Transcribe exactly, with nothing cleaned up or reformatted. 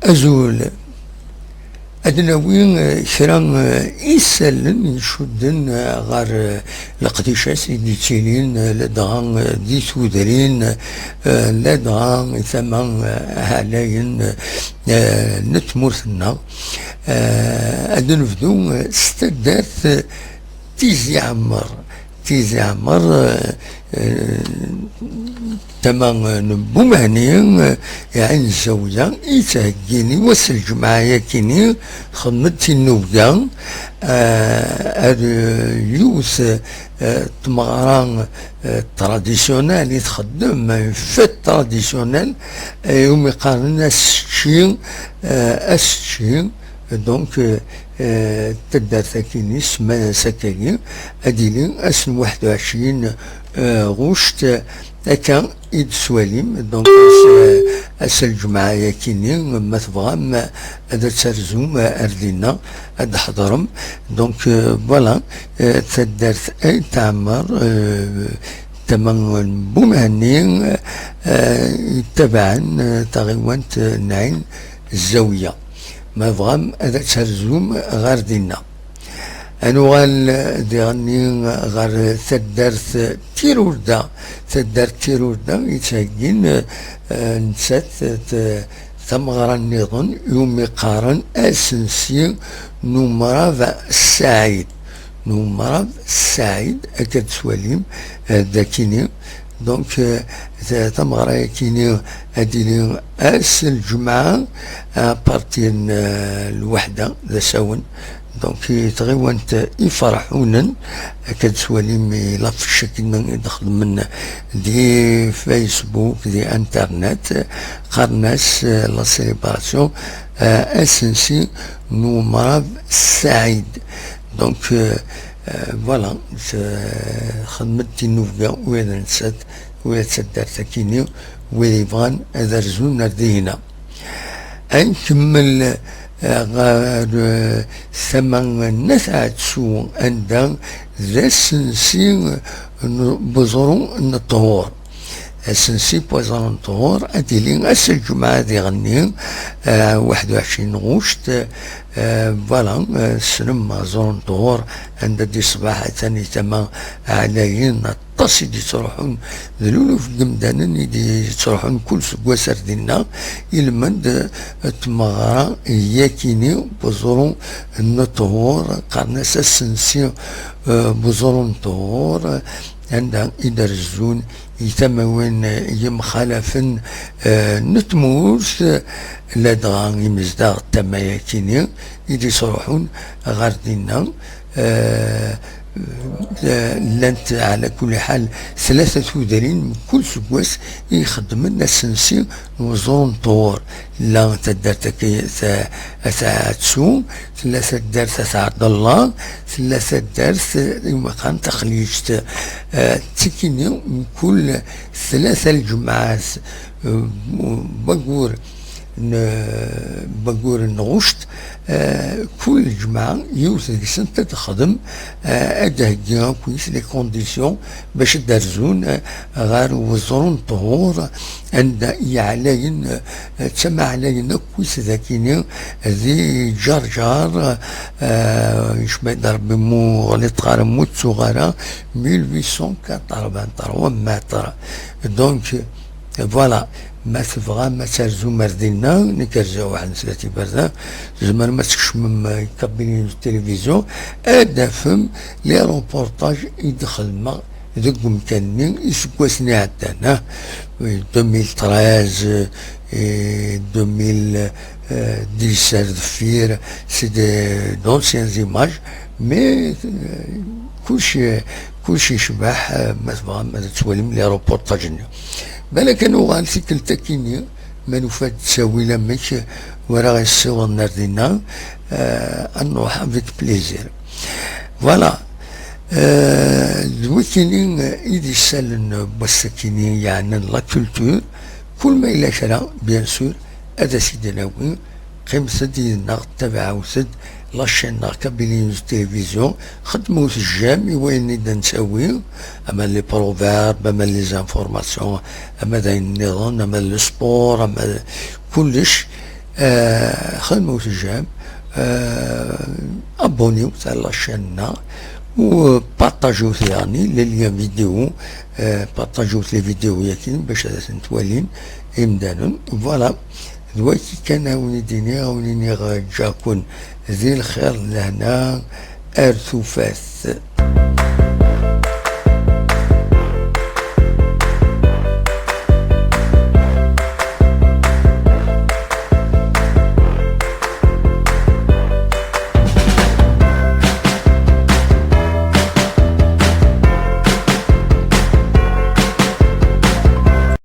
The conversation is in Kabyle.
Azul. Ad nawi, eh, kra, eh, isallen icudden, eh, ɣer, eh, leqdicat i d-yettilin, eh, ladɣa, eh, di tudrin, eh, ladɣa i tama, eh, ɛlayen, eh, n tmurt-nneɣ. Eh, ad nebdu, eh, s taddart, eh, Tizi Ɛmer. Tizi Ɛmer, eh, eh, tama, eh, n Bumehni, eh, Ɛin Zawiya, i ttheggin i wass n lǧemɛa-yakini, xedmen-d tinnubga, eh, ar, eh, yiwet, eh, tmeɣra, eh, traditionnelle i txeddem, une fête traditionnelle, eh, iwumi qqaren asečči, eh, asečči, Donc, euh, euh, taddart-akini, ssmana-s akkagi, ad d-tili ass n waḥed u ɛecrin, euh, ɣuct, euh, akka i d-tettwalim. Donc, ass, euh, ass n lǧemɛa-yakini, ma tebɣam, ad d-terzum, euh, ar dinna, ad d-tḥeḍrem. Donc, euh, voilà, euh, taddart Ayt Ɛmer, euh, tama n Bumehni, euh, yettabaɛen, euh, taɣiwant, euh, n Ɛin Zawiya. Ma tebɣam ad terzum ɣer dinna. Ad nuɣal diɣenni ɣer taddart Tirurda. Taddart Tirurda yettheggin, eh, nettat, eh, tameɣra nniḍen iwumi qqaren asensi n umrabeɛ Saɛid. N umrabeɛ Saɛid, akka d-twalim, eh, dakini. Donc, euh, ta-, tameɣra-yakini ad d-tili ass n lǧemɛa, à partir n, euh, lweḥda d asawen. Donc, i tɣiwant Iferḥunen, akka d-tettwalim i l'affiche-agi i d-xedmen di Facebook, di Internet, qqaren-as, euh, la célébration, euh, asensi n umrabeɛ Saɛid. Donc, euh, euh, voilà, xedmen-d tinnubga, ula d nettat, ula d taddart-akini, wid yebɣan ad rzun ar dihina. Ad nkemmel, eh, ɣer, eh, tama n At Ɛetsu, anda d asensi n uẓru n ṭṭhur. Asensi n uẓru n ṭṭhur, ad d-tili ass n lǧemɛa diɣenni, eh, waḥed u ɛecrin ɣuct, eh, voilà, eh, tessnem aẓru n ṭṭhur, anda di ṣṣbeḥ atan i tama ɛlayen, aṭas i d-yettruḥun, d luluf n yemdanen i d-yettruḥun kul seggas ar dinna, ilmend, eh, tmeɣra yakini n uẓru n ṭṭhur, qqaren-as asensi, eh, n uẓru n ṭṭhur, anda i d-rezzun i tamawen, eh, yemxalafen, eh, n tmurt, eh, ladɣa imezdaɣ n tama-yakini i d-yettruḥun ɣer dinna. Eh, eh, llant, ɛla kulli ḥal, tlata tudrin mkul seggas i ixeddmen asensi n uẓru n ṭṭhur. Tella taddart At, At Ɛetsu, tella taddart At Ɛebdallah, tella taddart, eh, iwumi qqaren Taxliǧt, eh, ttikini mkul tlata lǧemɛat, eh, bagur n, bagur n ɣuct, eh, kul lǧemɛa yiwet deg-sent ad texdem, eh, ad d-heggi akkit les conditions bac ad d-rzun, eh, ɣer uẓru n ṭṭhur, anda i ɛlayen, eh, ttamaɛlayen akkit dakini di Ǧerǧer, eh, yecba-d Rebbi mu ɣliṭeɣ ara mu ttuɣ ara, mille huit cent quatre-vingt-trois mètres. Donc, voilà, ma tebɣam ad terzum ar dinna, nekk rziɣ waḥed n slat iberdan, tzemrem ad tkecmem, eh, kabili n télévision, ad d-tafem les reportages i d-xedmeɣ deg umkan-nni iseggasen iɛeddan, ah, deux mille treize, eh, deux mille dix ar deffir, c'est de, d'anciennes images, mais, eh, kulci, kulci yecbeḥ, eh, ma tebɣam ad twalim les reportages-nni. Balak ad nuɣal tikkelt akini, ma nufa-d ttawil amek, wara ɣ-yessiwḍen ar dinna, eh, ad nruḥ avec plaisir. Voilà. Eh, d wikini, eh, i d isallen n wass-akini yeɛnan la culture. Kul ma yella kra, bien sûr, ad as-id-nawi. Qqimet-d yid-neɣ, tabaɛut-d la chaîne-nneɣ Kabylie News Télévision. Xedmet j'aime i wayen i d-nettawi, ama les proverbes, ama les informations, ama d ayen nniḍen, ama le sport, ama kullec. آه، خدموا الجام، آه، ابونيو تاع لاشين-نا، وبارطاجيو ثاني لليان فيديو، آه، بارطاجيو لي فيديو ياكين باش هذا تنتوالين إمدانا. فوالا، ذويتي كان هاوني ديني، هاوني نيغ جاكون ذي الخير لهنا، أرثوفات.